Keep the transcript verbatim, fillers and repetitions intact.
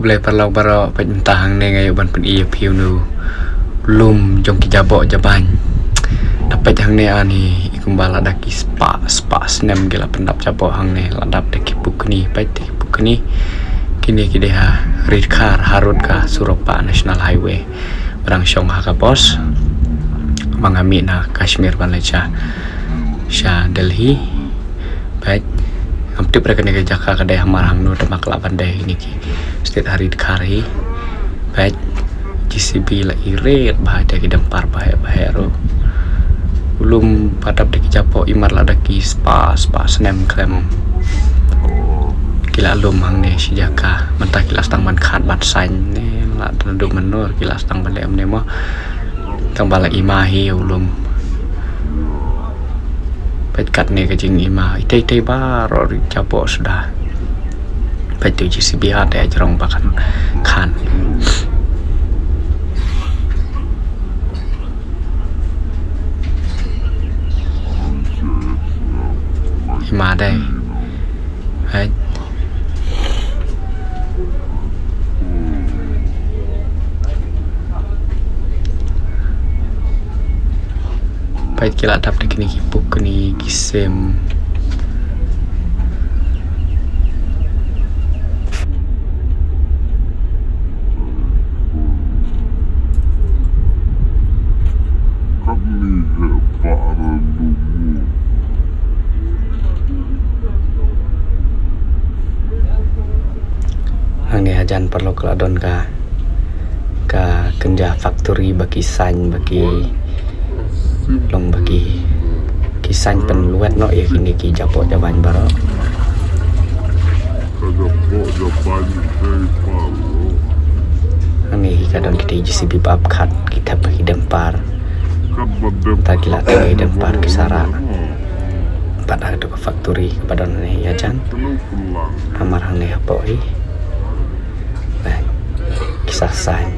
Khublei paralok baroh, peit mynta hangne nga ïoh ban pyni ïa phi une u lum jong ki jaboh jabain. Da peit hangne ani, i kumba lada ki spah spah snem ki la pyndap jaboh hangne, la dap da ki pukni, peit da ki pukni. Kine ki dei ha ri dkhar harud ka surok pa National Highway ba dang shong ha ka bos ba nga mih na Kashmir ban leit sha, sha Delhi. Peit, ngam tip re kane ka jaka ka dei hamar hangno, te ma ka lah ban dei kine ki state ha ri dkhar hi. Peit, J C B la irit bha da ki dumper baheh baheh ruh. U lum ba dap da ki jaboh, i mar la da ki spah spah snem khlem ki la lum hangne shi jaka. Mynta ki la sdang ban khat ban saiñ ne, la da dum mynno ki la sdang ban leh kumne mo. Tang ba la i ma hi u lum. Peit katne ka jingima, itei itei baroh ri jaboh suda. Peit tu J C B ha te jrong ba kan khan. Ima dei. Peit. Peit ki la dap da kine ki pukni ki sim. Hangne hajan paralok la don ka, ka kynja factory ba ki saiñ, ba ki long ba ki, ki saiñ pynlwet noh ïa kine ki jaboh jabain baroh. Hangne hi ka don kitei J C B ba ap khat, ki thep ki dumper. Ta ki la thep ki dumper ki sa rah. Pat ha kato ka factory kaba don hangne hajan. Hamar hangne hapoh hi. Bad ki sa saiñ.